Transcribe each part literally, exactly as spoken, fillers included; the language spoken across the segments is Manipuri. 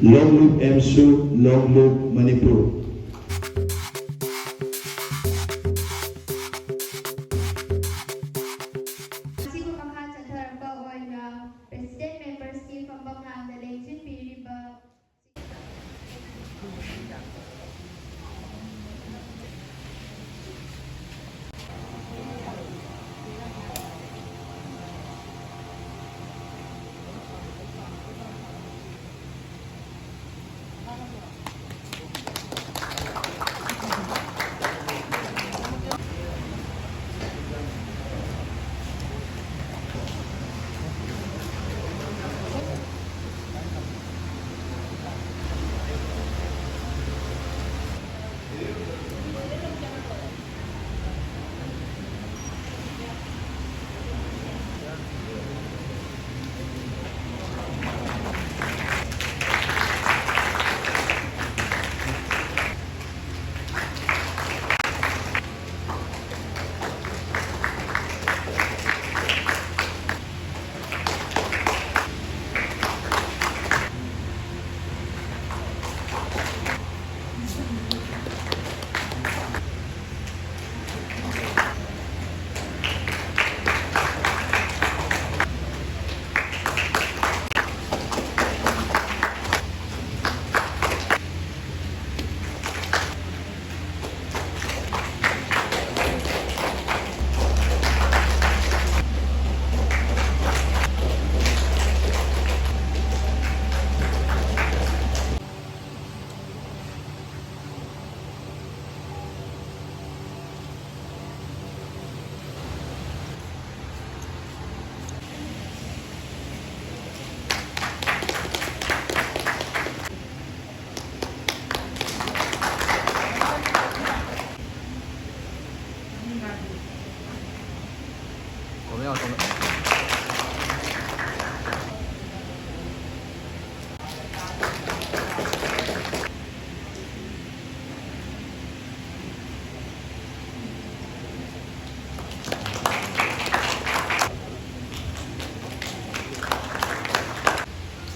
Long live AMSU, long live Manipur. ꯑꯁꯤꯒꯨꯝꯕ ꯃꯈꯥ ꯆꯠꯊꯔꯛꯄ ꯑꯣꯏꯅ President Members ꯀꯤ ꯐꯝꯐꯝ ꯂꯥꯡꯗ ꯂꯦꯡꯁꯤꯟꯕꯤꯔꯤꯕ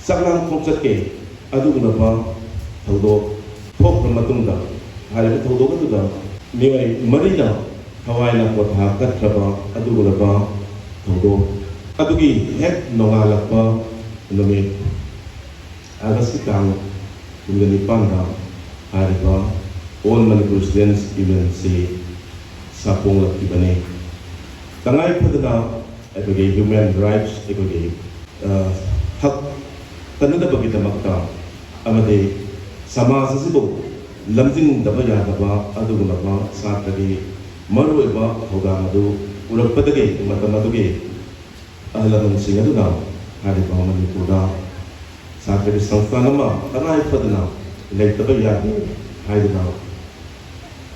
ꯆꯥꯛꯂꯥꯡ ꯈꯣꯡꯆꯠꯀꯤ ꯑꯗꯨꯒꯨꯝꯂꯕ ꯊꯧꯗꯣꯛ ꯊꯣꯛꯈ꯭ꯔ ꯃꯇꯨꯡꯗ, ꯍꯥꯏꯔꯤꯕ ꯊꯧꯗꯣꯛ ꯑꯗꯨꯗ ꯃꯤꯑꯣꯏ ꯃꯔꯤꯅ ꯊꯋꯥꯏꯅ ꯄꯣꯊꯥ ꯀꯠꯈ꯭ꯔꯕ ꯑꯗꯨꯒꯨꯝꯂꯕ ꯊꯧꯗꯣꯛ ꯑꯗꯨꯒꯤ ꯍꯦꯛ ꯅꯣꯡꯉꯥꯜꯂꯛꯄ ꯅꯨꯃꯤꯠ, ꯑꯥꯒꯁꯀꯤ ꯇꯥꯡ ꯀꯨꯟꯒ ꯅꯤꯄꯥꯟꯗ ꯍꯥꯏꯔꯤꯕ All Manipur Students Union ꯑꯁꯤ ꯁꯥꯐꯣꯡꯂꯛꯈꯤꯕꯅꯤ꯫ ꯇꯉꯥꯏ ꯐꯗꯅ ꯑꯩꯈꯣꯏꯒꯤ human rights, ꯑꯩꯈꯣꯏꯒꯤ, ꯑ, ꯍꯛ ꯀꯟꯅꯗꯕꯒꯤꯗꯃꯛꯇ ꯑꯃꯗꯤ ꯁꯃꯥꯖ ꯑꯁꯤꯕꯨ ꯂꯝꯖꯤꯡꯗꯕ ꯌꯥꯗꯕ ꯑꯗꯨꯒꯨꯝꯂꯕ ꯁꯥꯇ꯭ꯔꯒꯤ ꯃꯔꯨꯑꯣꯏꯕ ꯊꯧꯗꯥꯡ ꯑꯗꯨ ꯎꯔꯛꯄꯗꯒꯤ ꯃꯇꯝ ꯑꯗꯨꯒꯤ ꯑꯍꯜ ꯂꯃꯟꯁꯤꯡ ꯑꯗꯨꯅ ꯍꯥꯏꯔꯤꯕ ꯃꯅꯤꯄꯨꯔꯗ ꯁꯥꯇ꯭ꯔꯒꯤ ꯁꯪꯁꯊꯥꯟ ꯑꯃ ꯇꯉꯥꯏ ꯐꯗꯅ ꯂꯩꯇꯕ ꯌꯥꯗꯦ ꯍꯥꯏꯗꯨꯅ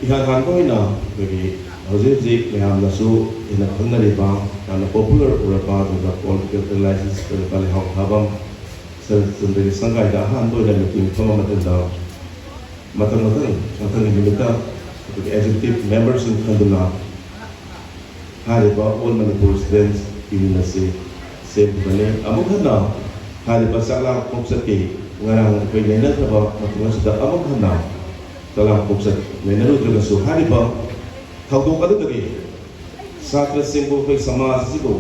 ꯏꯍꯥꯟ ꯍꯥꯟꯕ ꯑꯣꯏꯅ ꯑꯩꯈꯣꯏꯒꯤ ꯍꯧꯖꯤꯛ ꯍꯧꯖꯤꯛ ꯃꯌꯥꯝꯅꯁꯨ ꯍꯦꯟꯅ ꯈꯪꯅꯔꯤꯕ, ꯌꯥꯝꯅ popular ꯑꯣꯏꯔꯕ ꯑꯗꯨꯒ political analysis ꯑꯣꯏꯔꯕ ꯂꯩꯍꯥꯎ ꯊꯥꯕ ꯁꯔꯠꯆꯟꯗ꯭ꯔꯒꯤ ꯁꯪꯒꯥꯏꯗ ꯑꯍꯥꯟꯕ ꯑꯣꯏꯅ meeting ꯐꯝꯕ ꯃꯇꯝꯗ ꯃꯊꯪ ꯃꯊꯪ ꯃꯊꯪꯒꯤ ꯅꯨꯃꯤꯠꯇ ꯑꯩꯈꯣꯏꯒꯤ executive memberꯁꯤꯡ ꯈꯟꯗꯨꯅ ꯍꯥꯏꯔꯤꯕ All Manipur Students Union ꯑꯁꯤ ꯁꯦꯝꯈꯤꯕꯅꯤ꯫ ꯑꯃꯨꯛ ꯍꯟꯅ ꯍꯥꯏꯔꯤꯕ ꯆꯥꯛꯂꯥꯡ ꯈꯣꯡꯆꯠꯀꯤ ꯉꯔꯥꯡ ꯑꯩꯈꯣꯏ ꯅꯩꯅꯈ꯭ꯔꯕ ꯃꯇꯝ ꯑꯁꯤꯗ ꯑꯃꯨꯛ ꯍꯟꯅ ꯆꯥꯛꯂꯥꯡ ꯈꯣꯡꯆꯠ ꯅꯩꯅꯔꯨꯗ꯭ꯔꯒꯁꯨ ꯍꯥꯏꯔꯤꯕ ꯊꯧꯗꯣꯛ ꯑꯗꯨꯗꯒꯤ ꯁꯥꯇ꯭ꯔꯁꯤꯡꯕꯨ ꯑꯩꯈꯣꯏ ꯁꯃꯥꯖ ꯑꯁꯤꯕꯨ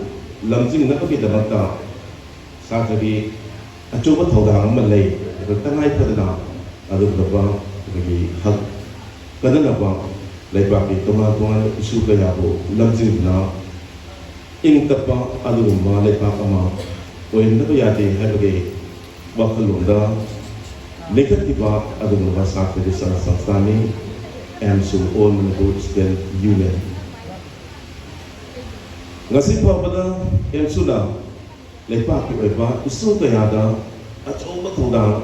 ꯂꯝꯖꯤꯡꯅꯕꯒꯤꯗꯃꯛꯇ ꯁꯥꯇ꯭ꯔꯒꯤ ꯑꯆꯧꯕ ꯊꯧꯗꯥꯡ ꯑꯃ ꯂꯩ꯫ ꯑꯗꯨꯒ ꯇꯉꯥꯏ ꯐꯗꯅ ꯑꯗꯨꯒꯨꯝꯂꯕ ꯑꯩꯈꯣꯏꯒꯤ ꯍꯛ ꯀꯟꯅꯅꯕ ꯂꯩꯕꯥꯛꯀꯤ ꯇꯣꯉꯥꯟ ꯇꯣꯉꯥꯟꯕ issue ꯀꯌꯥꯕꯨ ꯂꯝꯖꯤꯡꯗꯨꯅ ꯏꯪ ꯇꯞꯄ ꯑꯗꯨꯒꯨꯝꯕ ꯂꯩꯕꯥꯛ ꯑꯃ ꯑꯣꯏꯍꯟꯗꯕ ꯌꯥꯗꯦ ꯍꯥꯏꯕꯒꯤ ꯋꯥꯈꯜꯂꯣꯟꯗ ꯂꯤꯡꯈꯠꯈꯤꯕ ꯑꯗꯨꯒꯨꯝꯂꯕ ꯁꯥꯇ꯭ꯔꯒꯤ ꯁꯪ-, ꯁꯪꯁꯊꯥꯟꯅꯤ ꯑꯦꯝꯁꯨ, All Manipur Student Union꯫ ꯉꯁꯤ ꯐꯥꯎꯕꯗ ꯑꯦꯝꯁꯨꯅ ꯂꯩꯄꯥꯛꯀꯤ ꯑꯣꯏꯕ issue ꯀꯌꯥꯗ ꯑꯆꯧꯕ ꯊꯧꯗꯥꯡ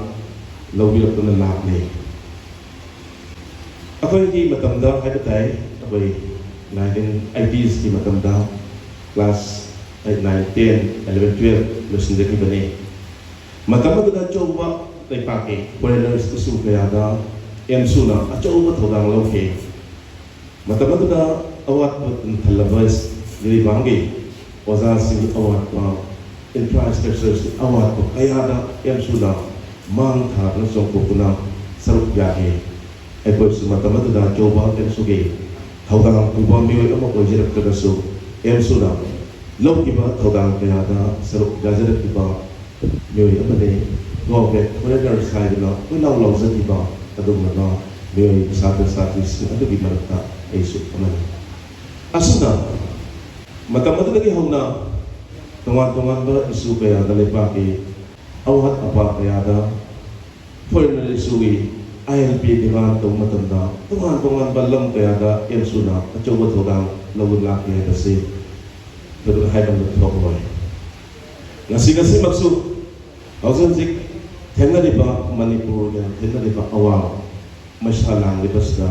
ꯂꯧꯕꯤꯔꯛꯇꯨꯅ ꯂꯥꯛꯂꯤ꯫ ꯑꯩꯈꯣꯏꯒꯤ ꯃꯇꯝꯗ ꯍꯥꯏꯕ ꯇꯥꯏ, ꯑꯩꯈꯣꯏ nineteen eightiesꯀꯤ ꯃꯇꯝꯗ class eight, nine, ten, eleven, twelve ꯂꯣꯏꯁꯤꯟꯖꯈꯤꯕꯅꯤ꯫ ꯃꯇꯝ ꯑꯗꯨꯗ ꯑꯆꯧꯕ ꯂꯩꯄꯥꯛꯀꯤ foreigners issue ꯀꯌꯥꯗ ꯑꯦꯝꯁꯨꯅ ꯑꯆꯧꯕ ꯊꯧꯗꯥꯡ ꯂꯧꯈꯤ꯫ ꯃꯇꯝ ꯑꯗꯨꯗ ꯑꯋꯥꯠꯄ ꯊꯜꯂꯕ ꯖꯤꯔꯤꯕꯥꯝꯒꯤ ꯑꯣꯖꯥꯁꯤꯡꯒꯤ ꯑꯋꯥꯠꯄ, infrastructureꯁꯤꯡ ꯑꯋꯥꯠꯄ ꯀꯌꯥꯗ ꯑꯦꯝꯁꯨꯅ ꯃꯥꯡ ꯊꯥꯗꯨꯅ ꯆꯣꯡꯊꯣꯛꯇꯨꯅ ꯁꯔꯨꯛ ꯌꯥꯈꯤ꯫ ꯑꯩꯈꯣꯏꯁꯨ ꯃꯇꯝ ꯑꯗꯨꯗ ꯑꯆꯧꯕ ꯑꯦꯝꯁꯨꯒꯤ ꯊꯧꯗꯥꯡ ꯄꯨꯕ ꯃꯤꯑꯣꯏ ꯑꯃ ꯑꯣꯏꯖꯔꯛꯇ꯭ꯔꯒꯁꯨ, ꯑꯦꯝꯁꯨꯅ ꯂꯧꯈꯤꯕ ꯊꯧꯗꯥꯡ ꯀꯌꯥꯗ ꯁꯔꯨꯛ ꯌꯥꯖꯔꯛꯈꯤꯕ ꯃꯤꯑꯣꯏ ꯑꯃꯅꯤ꯫ ꯒꯣꯚꯔꯟꯃꯦꯟꯠ ꯐꯣꯔꯦꯅꯔꯁ ꯍꯥꯏꯗꯨꯅ ꯀꯣꯏꯂꯥꯎ ꯂꯥꯎꯖꯈꯤꯕ ꯑꯗꯨꯒꯨꯝꯂꯕ ꯃꯤꯑꯣꯏ ꯁꯥꯇ꯭ꯔ ꯁꯥꯇ꯭ꯔꯤꯁꯤꯡ ꯑꯗꯨꯒꯤ ꯃꯔꯛꯇ ꯑꯩꯁꯨ ꯑꯃꯅꯤ꯫ ꯑꯁꯨꯝꯅ ꯃꯇꯝ ꯑꯗꯨꯗꯒꯤ ꯍꯧꯅ ꯇꯣꯉꯥꯟ ꯇꯣꯉꯥꯟꯕ ꯏꯁꯨ ꯀꯌꯥꯗ, ꯂꯩꯕꯥꯛꯀꯤ ꯑꯋꯥꯠ ꯑꯄꯥ ꯀꯌꯥꯗ ꯐꯣꯔꯦꯅꯔ ꯏꯁꯨꯒꯤ, ꯑꯥꯏ ꯑꯦꯜ ꯄꯤ ꯗꯤꯃꯥꯟ ꯇꯧꯕ ꯃꯇꯝꯗ ꯇꯣꯉꯥꯟ ꯇꯣꯉꯥꯟꯕ ꯂꯝ ꯀꯌꯥꯗ ꯑꯦꯝꯁꯨꯅ ꯑꯆꯧꯕ ꯊꯧꯗꯥꯡ ꯂꯧꯗꯨꯅ ꯂꯥꯛꯈꯤ ꯍꯥꯏꯕꯁꯤ ꯊꯣꯏꯗꯣꯛꯅ ꯍꯥꯏꯃꯟꯕ ꯊꯣꯛꯂꯣꯏ꯫ ꯉꯁꯤ, ꯉꯁꯤꯃꯛꯁꯨ ꯍꯧꯖꯤꯛ ꯍꯧꯖꯤꯛ ꯊꯦꯡꯅꯔꯤꯕ, ꯃꯅꯤꯄꯨꯔꯗ ꯊꯦꯡꯅꯔꯤꯕ ꯑꯋꯥꯕ ꯃꯩꯁꯥ ꯂꯥꯡꯂꯤꯕꯁꯤꯗ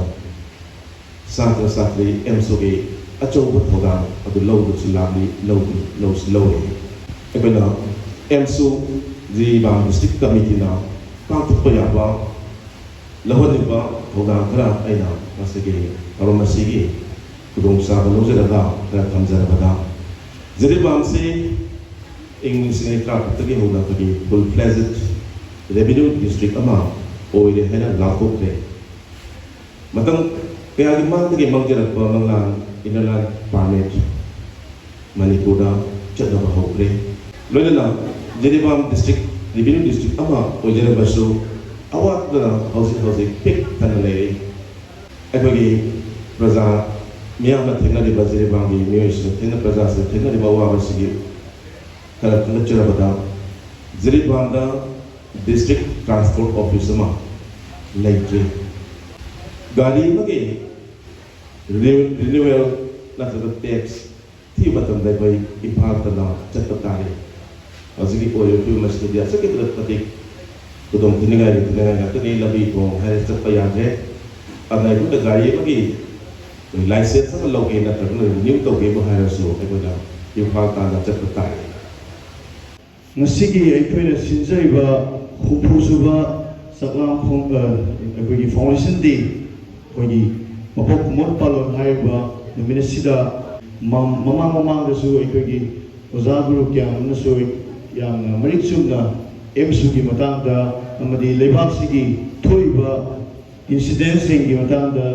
ꯁꯥꯇ꯭ꯔ ꯁꯥꯇ꯭ꯔꯤ ꯑꯦꯝꯁꯨꯒꯤ ꯑꯆꯧꯕ ꯊꯧꯗꯥꯡ ꯑꯗꯨ ꯂꯧꯗꯨꯅꯁꯨ ꯂꯥꯛꯂꯤ, ꯂꯧꯗꯨ, ꯂꯧꯁꯨ ꯂꯧꯔꯤ꯫ ꯑꯩꯈꯣꯏꯅ ꯑꯦꯝꯁꯨ ꯖꯤꯔꯤꯕꯥꯝ ꯗꯤꯁꯇ꯭ꯔꯤꯛ ꯀꯃꯤꯇꯤꯅ ꯄꯥꯡꯊꯣꯛꯄ ꯌꯥꯕ, ꯂꯧꯍꯟꯅꯤꯡꯕ ꯊꯧꯗꯥꯡ ꯈꯔ ꯑꯩꯅ ꯉꯁꯤꯒꯤ ꯊꯧꯔꯝ ꯑꯁꯤꯒꯤ ꯈꯨꯗꯣꯡꯆꯥꯕ ꯂꯧꯖꯔꯒ ꯈꯔ ꯊꯝꯖꯔꯕꯗ, ꯖꯤꯔꯤꯕꯥꯝꯁꯤ ꯏꯪ ꯂꯤꯁꯤꯡ ꯑꯅꯤ ꯇꯔꯥꯇꯔꯨꯛꯇꯒꯤ ꯍꯧꯅ ꯑꯩꯈꯣꯏꯒꯤ full fledged revenue district ꯑꯃ ꯑꯣꯏꯔꯦ ꯍꯥꯏꯅ ꯂꯥꯎꯊꯣꯛꯈ꯭ꯔꯦ꯫ ꯃꯇꯝ ꯀꯌꯥꯒꯤ ꯃꯃꯥꯡꯗꯒꯤ ꯃꯥꯡꯖꯔꯛꯄ ꯃꯪꯂꯥꯟ, inner line permit, ꯃꯅꯤꯄꯨꯔꯗ ꯆꯠꯅꯕ ꯍꯧꯈ꯭ꯔꯦ꯫ ꯂꯣꯏꯅꯅ ꯖꯤꯔꯤꯕꯥꯝ ꯗꯤꯁꯇ꯭ꯔꯤꯛ ꯔꯦꯚꯤꯅ꯭ꯌꯨ ꯗꯤꯁꯇ꯭ꯔꯤꯛ ꯑꯃ ꯑꯣꯏꯖꯔꯕꯁꯨ, ꯑꯋꯥꯠꯄꯅ ꯍꯧꯖꯤꯛ ꯍꯧꯖꯤꯛ ꯄꯤꯛ ꯊꯟꯅ ꯂꯩꯔꯤ꯫ ꯑꯩꯈꯣꯏꯒꯤ ꯄ꯭ꯔꯖꯥ ꯃꯤꯌꯥꯝꯅ ꯊꯦꯡꯅꯔꯤꯕ, ꯖꯤꯔꯤꯕꯥꯝꯒꯤ ꯃꯤꯑꯣꯏꯁꯤꯡꯅ ꯊꯦꯡꯅ-, ꯄ꯭ꯔꯖꯥꯁꯤꯡꯅ ꯊꯦꯡꯅꯔꯤꯕ ꯑꯋꯥꯕꯁꯤꯒꯤ ꯈꯔ ꯈꯪꯒꯠꯆꯔꯕꯗ, ꯖꯤꯔꯤꯕꯥꯝꯗ district transport office ꯑꯃ ꯂꯩꯇ꯭ꯔꯤ꯫ ꯒꯥꯔꯤ ꯑꯃꯒꯤ ꯔꯤ-, renewal ꯅꯠꯇ꯭ꯔꯒ tax ꯊꯤꯕ ꯃꯇꯝꯗ ꯑꯩꯈꯣꯏ ꯏꯝꯐꯥꯜ ꯇꯝꯅ ꯆꯠꯄ ꯇꯥꯔꯦ꯫ ꯍꯧꯖꯤꯛꯀꯤ ꯑꯣꯏꯔꯤꯕ ꯐꯤꯕꯝ ꯑꯁꯤꯗꯗꯤ ꯑꯁꯨꯛꯀꯤ ꯃꯇꯤꯛ ꯈꯨꯗꯣꯡ ꯊꯤꯅꯤꯡꯉꯥꯏ, ꯊꯤꯅꯤꯡꯉꯥꯏ ꯉꯥꯛꯇꯅꯤ꯫ ꯂꯝꯕꯤ ꯊꯣꯡ ꯍꯥꯏꯔ ꯆꯠꯄ ꯌꯥꯗ꯭ꯔꯦ꯫ ꯑꯗꯨꯅ ꯑꯩꯈꯣꯏꯅ ꯒꯥꯔꯤ ꯑꯃꯒꯤ license ꯑꯃ ꯂꯧꯒꯦ ꯅꯠꯇ꯭ꯔꯒꯅ renew ꯇꯧꯒꯦꯕꯨ ꯍꯥꯏꯔꯁꯨ ꯑꯩꯈꯣꯏꯅ ꯏꯝꯐꯥꯜ ꯇꯥꯟꯅ ꯆꯠꯄ ꯇꯥꯔꯦ꯫ ꯉꯁꯤꯒꯤ ꯑꯩꯈꯣꯏꯅ ꯁꯤꯟꯖꯔꯤꯕ ꯍꯨꯝꯐꯨ ꯁꯨꯕ ꯆꯥꯛꯂꯥꯝ ꯐꯣꯡ-, ꯑ, ꯑꯩꯈꯣꯏꯒꯤ foundation day, ꯑꯩꯈꯣꯏꯒꯤ ꯃꯄꯣꯛ ꯀꯨꯝꯑꯣꯟ ꯄꯥꯂꯣꯟ ꯍꯥꯏꯔꯤꯕ ꯅꯨꯃꯤꯠ ꯑꯁꯤꯗ ꯃ-, ꯃꯃꯥꯡ ꯃꯃꯥꯡꯗꯁꯨ ꯑꯩꯈꯣꯏꯒꯤ ꯑꯣꯖꯥ ꯒꯨꯔꯨ ꯀꯌꯥ ꯑꯃꯅꯁꯨ ꯌꯥꯝꯅ ꯃꯔꯤꯛ ꯆꯨꯝꯅ ꯑꯦꯝꯁꯨꯒꯤ ꯃꯇꯥꯡꯗ ꯑꯃꯗꯤ ꯂꯩꯕꯥꯛꯁꯤꯒꯤ ꯊꯣꯛꯏꯕ ꯏꯟꯁꯤꯗꯦꯟꯁꯤꯡꯒꯤ ꯃꯇꯥꯡꯗ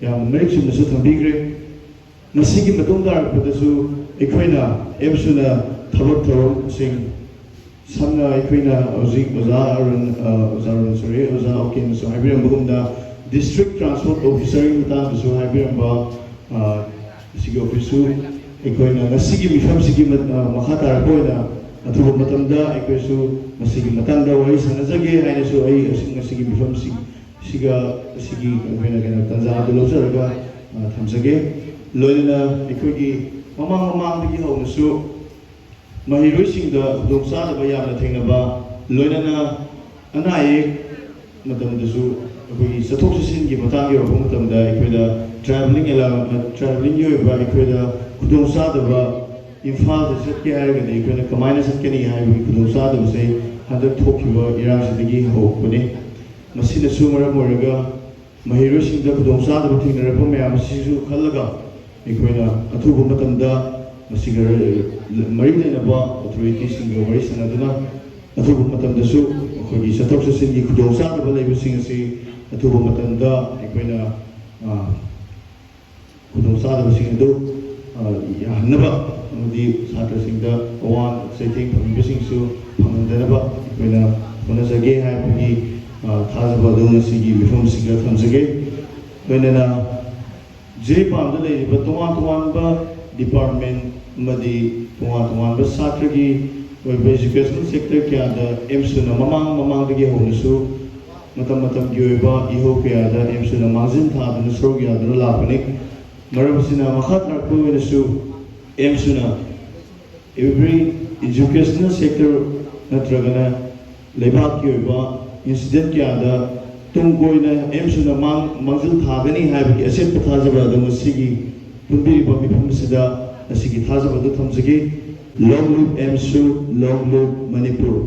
ꯌꯥꯝꯅ ꯃꯔꯤꯛ ꯆꯨꯝꯅꯁꯨ ꯊꯝꯕꯤꯈ꯭ꯔꯦ꯫ ꯃꯁꯤꯒꯤ ꯃꯇꯨꯡ ꯇꯥꯔꯛꯄꯗꯁꯨ ꯑꯩꯈꯣꯏꯅ ꯑꯦꯝꯁꯨꯅ ꯊꯕꯛ ꯊꯧꯔꯝꯁꯤꯡ, ꯁꯝꯅ ꯑꯩꯈꯣꯏꯅ ꯍꯧꯖꯤꯛ ꯑꯣꯖꯥ ꯑꯔꯨꯟ, ꯑ, ꯑꯣꯖꯥ ꯑꯔꯨꯟ, ꯁꯣꯔꯤ, ꯑꯣꯖꯥ ꯑꯣꯀꯦꯅꯁꯨ ꯍꯥꯏꯕꯤꯔꯝꯕꯒꯨꯝꯅ, ꯗꯤꯁꯇ꯭ꯔꯤꯛ ꯇ꯭ꯔꯥꯟꯁꯄꯣꯔꯠ ꯑꯣꯐꯤꯁꯔꯒꯤ ꯃꯇꯥꯡꯗꯁꯨ ꯍꯥꯏꯕꯤꯔꯝꯕ, ꯑ, ꯑꯁꯤꯒꯤ ꯑꯣꯐꯤꯁꯁꯨ ꯑꯩꯈꯣꯏꯅ ꯉꯁꯤꯒꯤ ꯃꯤꯐꯝꯁꯤꯒꯤ ꯃ-, ꯑ, ꯃꯈꯥ ꯇꯥꯔꯛꯄ ꯑꯣꯏꯅ ꯑꯊꯨꯕ ꯃꯇꯝꯗ ꯑꯩꯈꯣꯏꯁꯨ ꯃꯁꯤꯒꯤ ꯃꯇꯥꯡꯗ ꯋꯥꯔꯤ ꯁꯥꯟꯅꯖꯒꯦ ꯍꯥꯏꯅꯁꯨ ꯑꯩ ꯑꯁꯤ-, ꯉꯁꯤꯒꯤ ꯃꯤꯐꯝꯁꯤ, ꯁꯤꯒ, ꯑꯁꯤꯒꯤ ꯑꯩꯈꯣꯏꯅ ꯀꯩꯅꯣ ꯇꯥꯟꯖꯥ ꯑꯗꯨ ꯂꯧꯖꯔꯒ, ꯑ, ꯊꯝꯖꯒꯦ꯫ ꯂꯣꯏꯅꯅ ꯑꯩꯈꯣꯏꯒꯤ ꯃꯃꯥꯡ ꯃꯃꯥꯡꯗꯒꯤ ꯍꯧꯅꯁꯨ ꯃꯍꯩꯔꯣꯏꯁꯤꯡꯗ ꯈꯨꯗꯣꯡꯆꯥꯗꯕ ꯌꯥꯝꯅ ꯊꯦꯡꯅꯕ, ꯂꯣꯏꯅꯅ ꯑꯅꯥ ꯑꯌꯦꯛ ꯃꯇꯝꯗꯁꯨ ꯑꯩꯈꯣꯏꯒꯤ ꯆꯠꯊꯣꯛ ꯆꯠꯁꯤꯟꯒꯤ ꯃꯇꯥꯡ ꯌꯧꯔꯛꯄ ꯃꯇꯝꯗ ꯑꯩꯈꯣꯏꯗ travelling allow-, travelling-ꯒꯤ ꯑꯣꯏꯕ ꯑꯩꯈꯣꯏꯗ ꯈꯨꯗꯣꯡꯆꯥꯗꯕ, ꯏꯝꯐꯥꯜꯗ ꯆꯠꯀꯦ ꯍꯥꯏꯔꯒꯗꯤ ꯑꯩꯈꯣꯏꯅ ꯀꯃꯥꯏꯅ ꯆꯠꯀꯅꯤ ꯍꯥꯏꯕꯒꯤ ꯈꯨꯗꯣꯡꯆꯥꯗꯕꯁꯦ ꯍꯟꯗꯛ ꯊꯣꯛꯈꯤꯕ ꯏꯔꯥꯡꯁꯤꯗꯒꯤ ꯍꯧꯔꯛꯄꯅꯤ꯫ ꯃꯁꯤꯅꯁꯨ ꯃꯔꯝ ꯑꯣꯏꯔꯒ ꯃꯍꯩꯔꯣꯏꯁꯤꯡꯗ ꯈꯨꯗꯣꯡꯆꯥꯗꯕ ꯊꯦꯡꯅꯔꯛꯄ ꯃꯌꯥꯝ ꯑꯁꯤꯁꯨ ꯈꯜꯂꯒ ꯑꯩꯈꯣꯏꯅ ꯑꯊꯨꯕ ꯃꯇꯝꯗ ꯃꯁꯤꯒ ꯃꯔꯤ ꯂꯩꯅꯕ authority-ꯁꯤꯡꯒ ꯋꯥꯔꯤ ꯁꯥꯟꯅꯗꯨꯅ ꯑꯊꯨꯕ ꯃꯇꯝꯗꯁꯨ ꯑꯩꯈꯣꯏꯒꯤ ꯆꯠꯊꯣꯛ ꯆꯠꯁꯤꯟꯒꯤ ꯈꯨꯗꯣꯡꯆꯥꯗꯕ ꯂꯩꯕꯁꯤꯡ ꯑꯁꯤ ꯑꯊꯨꯕ ꯃꯇꯝꯗ ꯑꯩꯈꯣꯏꯅ, ꯑ, ꯈꯨꯗꯣꯡꯆꯥꯗꯕꯁꯤꯡ ꯑꯗꯨ, ꯑ, ꯌꯥꯍꯟꯅꯕ ꯑꯃꯗꯤ ꯁꯥꯇ꯭ꯔꯁꯤꯡꯗ ꯑꯋꯥ ꯆꯩꯊꯦꯡ ꯐꯪꯂꯤꯕꯁꯤꯡꯁꯨ ꯐꯪꯍꯟꯗꯅꯕ ꯑꯩꯈꯣꯏꯅ ꯍꯣꯠꯅꯖꯒꯦ ꯍꯥꯏꯕꯒꯤ, ꯑ, ꯊꯥꯖꯕ ꯑꯗꯨ ꯉꯁꯤꯒꯤ ꯃꯤꯐꯝꯁꯤꯗ ꯊꯝꯖꯒꯦ꯫ ꯂꯣꯏꯅꯅ ꯖꯤꯔꯤꯕꯥꯝꯗ ꯂꯩꯔꯤꯕ ꯇꯣꯉꯥꯟ ꯇꯣꯉꯥꯟꯕ department ꯑꯃꯗꯤ ꯇꯣꯉꯥꯟ ꯇꯣꯉꯥꯟꯕ ꯁꯥꯇ꯭ꯔꯒꯤ ꯑꯣꯏꯕ educational sector ꯀꯌꯥꯗ ꯑꯦꯝꯁꯨꯅ ꯃꯃꯥꯡ ꯃꯃꯥꯡꯗꯒꯤ ꯍꯧꯅꯁꯨ ꯃꯇꯝ ꯃꯇꯝꯒꯤ ꯑꯣꯏꯕ ꯏꯍꯧ ꯀꯌꯥꯗ ꯑꯦꯝꯁꯨꯅ ꯃꯥꯡꯖꯤꯟ ꯊꯥꯗꯨꯅ ꯁꯔꯨꯛ ꯌꯥꯗꯨꯅ ꯂꯥꯛꯄꯅꯤ꯫ ꯃꯔꯝ ꯑꯁꯤꯅ ꯃꯈꯥ ꯇꯥꯔꯛꯄ ꯑꯣꯏꯅꯁꯨ ꯑꯦꯝꯁꯨꯅ every educational sector ꯅꯠꯇ꯭ꯔꯒꯅ ꯂꯩꯕꯥꯛꯀꯤ ꯑꯣꯏꯕ incident ꯀꯌꯥꯗ ꯇꯨꯡ ꯀꯣꯏꯅ ꯑꯦꯝꯁꯨꯅ ꯃꯥꯡ-, ꯃꯥꯡꯖꯤꯜ ꯊꯥꯒꯅꯤ ꯍꯥꯏꯕꯒꯤ ꯑꯆꯦꯠꯄ ꯊꯥꯖꯕ ꯑꯗꯨ ꯉꯁꯤꯒꯤ ꯄꯨꯟꯕꯤꯔꯤꯕ ꯃꯤꯐꯝ ꯑꯁꯤꯗ ꯉꯁꯤꯒꯤ ꯊꯥꯖꯕ ꯑꯗꯨ ꯊꯝꯖꯒꯦ꯫ Long live ꯑꯦꯝꯁꯨ, long live Manipur.